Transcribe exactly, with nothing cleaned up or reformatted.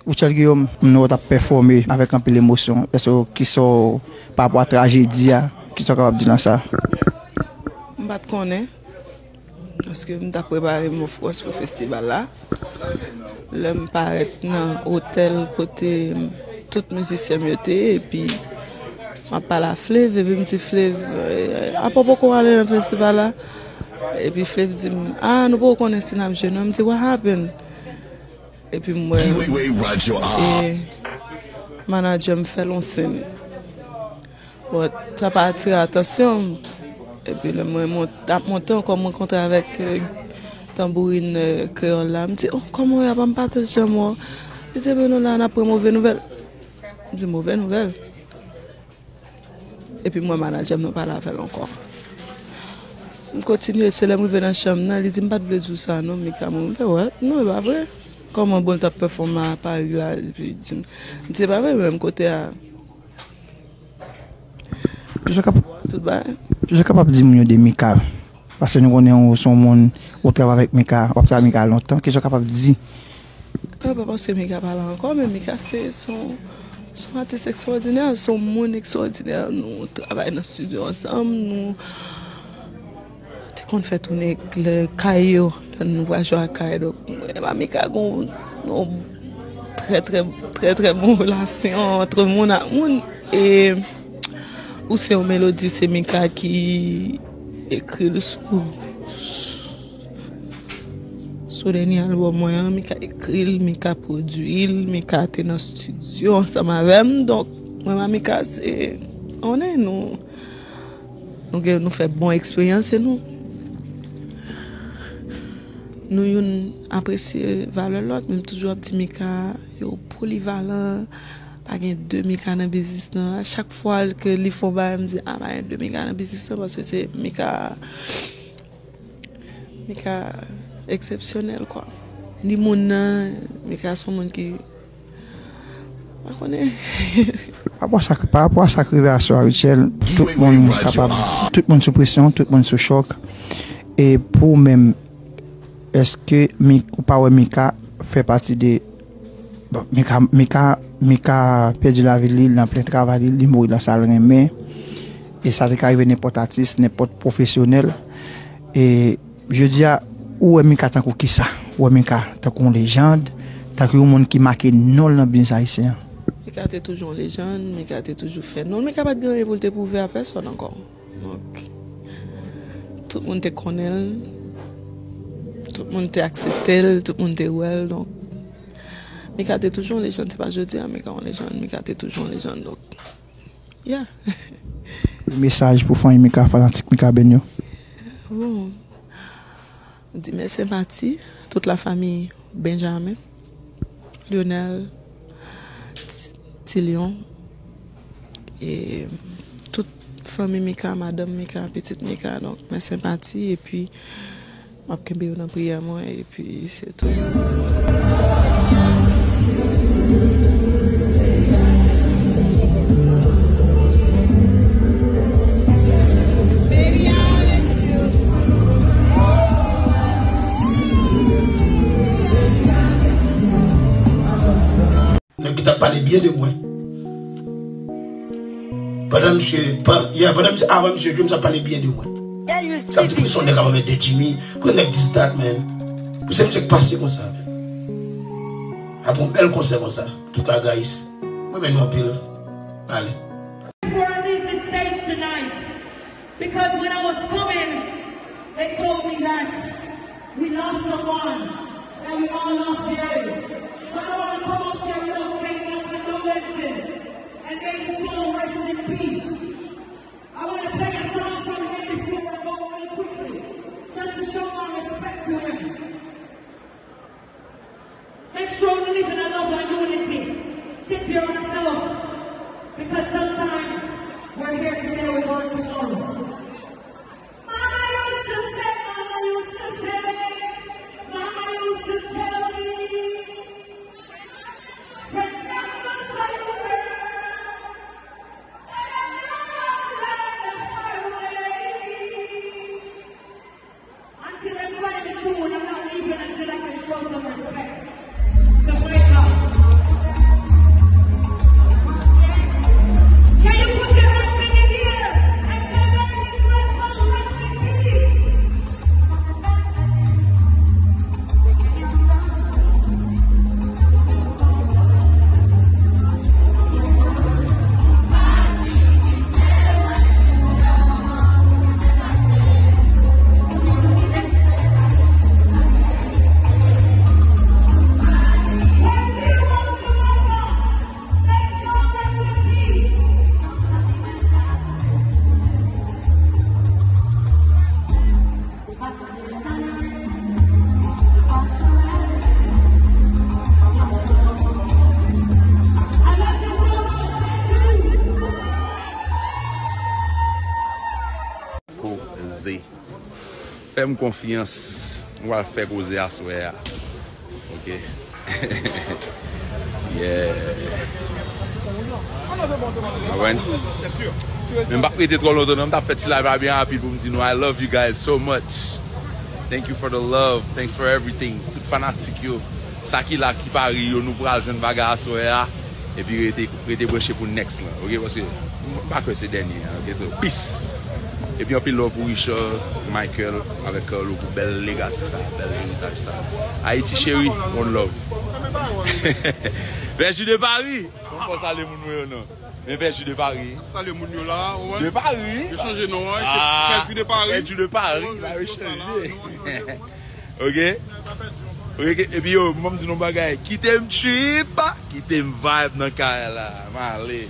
Rutshelle Guillaume, m wè w t ap pèfòme avèk anpil emosyon. Èske w, kisa w, pa rapò a trajedi a, kisa w kapab di nan sa? M pa t konnen, paske m t ap prepare m, of course, pou festival la. Lè m parèt nan otèl kote tout mizisyen m yo te ye, epi m ap pale a Flave, epi m di Flave, eh, apa w poko ale nan festival la? Epi Flave di m, ah, nou poko konnen si n ap jwe non. M di, what happened? Epi m wè, e, manadjè m fè l on siy. But sa pa atire atansyon m. Epi lè mwen mont-, ap monte ankò, m rankontre avèk, e, tanbourin, e, kreyòl la. M di, oh, kòman w ye? Apa m pa t janm wè w? Li di, ebyen nou la, n ap pran move nouvèl. M di, move nouvèl? Epi m wè manadjè m, nou pale avè l ankò. M kontinye, se lè m rive nan chanm nan, li di, m pa t vle di w sa non, Mika. Mwen, m fè, what? Non, e pa vre. Kòman bon l t ap pèfòme a Pari la, epi di m, m di, se pa vre, menm kote a. Tout sa kap-, tout bagay. Tout sa kapab di moun yo de Mika. Paske nou konnen w se yon moun, ou travay avèk Mika, w ap travay Mika lontan. Kisa w kapab di? Non, pa paske Mika pa la ankò, men Mika se, se yon, se yon atis ekstwòdinè, se yon moun ekstwòdinè. Nou travay nan estidyo ansanm, nou te konn fè tounen lè kay yo, lè nou pral jwe ak kay. Donk, mwen ak Mika gen yon trè, trè, trè, trè bon relasyon ant moun ak moun. E ou se yon melodi, se Mika ki ekri l sou, sou dènye albòm mwen an. Mika ekri l, Mika pwodui l, Mika te nan estidyo ansanm avè m. Donk, mwen ak Mika, se, on est, nou, nou gen, nou fè bon eksperyans e nou, nou youn apresye valè lòt. Men m toujou ap di Mika, yo polivalan, pa gen de Mika nan biznis lan. A chak fwa ke li fè yon bagay, m di, a, pa gen de Mika nan biznis lan, paske se Mika, Mika eksepsyonèl, kwa. Ni moun nan, Mika se yon moun ki, pa konnen. Pa rapò a sa, pa rapò a sa k rive aswè a, Rutshelle, tout moun kapab, tout moun sou presyon, tout moun sou chòk. E pou ou menm, èske Mi-, ou pa wè Mika fè pati de Bon, Mika, Mika, Mika pèdi lavi li nan plen travay li, li mouri nan sa l renmen. E sa te ka rive nenpòt atis, nenpòt pwofesyonèl. E jodi a, ou wè Mika tankou kisa? Ou wè Mika tankou yon lejann, tankou yon moun ki make non l nan biznis ayisyen an? Mika te toujou yon lejann, Mika te toujou fè non l. Mika pa t gen anyen pou l te pwouve a pèsonn ankò. Donk, tout moun te konnen l, tout moun te aksepte l, tout moun te wè l. Donk, Mika te toujou yon lejann, se pa jodi a Mika yon lejann, Mika te toujou yon lejann. Donk, yeah. Mesaj pou fanmi Mika, fanatik Mikaben yo? Bon, di mèsi anpil tout la fanmi Benjamin, Lionel, Ti, Ti Lion, e tout fanmi Mika, madanm Mika, pitit Mika. Donk, mèsi anpil, epi m ap kenbe yo nan priyè mwen, epi se tou. Nèg ki t ap pale byen de mwen. Pandan misye, pa-, yeah, pandan misye, avan misye jwe, misye ap pale byen de mwen. Sa vle di pou se yon nèg ap anmède Jimmy, pou nèg dis dat, man. Pou se misye k pase konsa, man. Apre yon bèl konsè konsa. Antouka, guys, mwen renmen nou anpil. Ale. Before I leave this stage tonight, because when I was coming, they told me that we lost someone, that we all lost Barry. So I don't want to come out here without saying my condolences, and may the soul rest in peace. I want to play a song from him before I go real quickly, just to show my respect to him. Make sure we live in a love and unity. Take care of yourself. Because sometimes we're here today, we're gone tomorrow. Mama used to say, Mama used to say, Mama used to tell me, friends never saw you, girl. But I know I've learned the hard way. Until dem find the tune, I'm not leaving until I can show some respect to Breaker. Fè m konfyans, nou pral fè koze aswè a. Ok. Yeah. Konprann? Men m p ap rete twò lontan non, m t ap fè ti live la byen rapid pou m di nou I love you guys so much. Thank you for the love, thanks for everything. Tout fanatik yo, sa ki la ki pari yo, nou pral jwenn bagay aswè a. Epi rete, rete branche pou next lan, ok? Paske m pa kwè se dènye an, ok? So, peace! Epi anpil love pou Richard, Michael, avèk Carlo pou bèl legasi sa, bèl eritaj sa. Ayiti cheri, one love. Vèji de Pari! Bon, bon, salye moun mwen yo non. Men Vèji de Pari. Salye moun yo la, ou wè? De Pari. Yo chanje non an, se Ah, Pèdi de Pari. Pèdi de Pari, Ou wè, ba yo yo sa la, chanje. Nou chanje. Ok? Ok, epi yo, mwen m di nou bagay, kite m trip, kite m vibe nan kay la, m ale.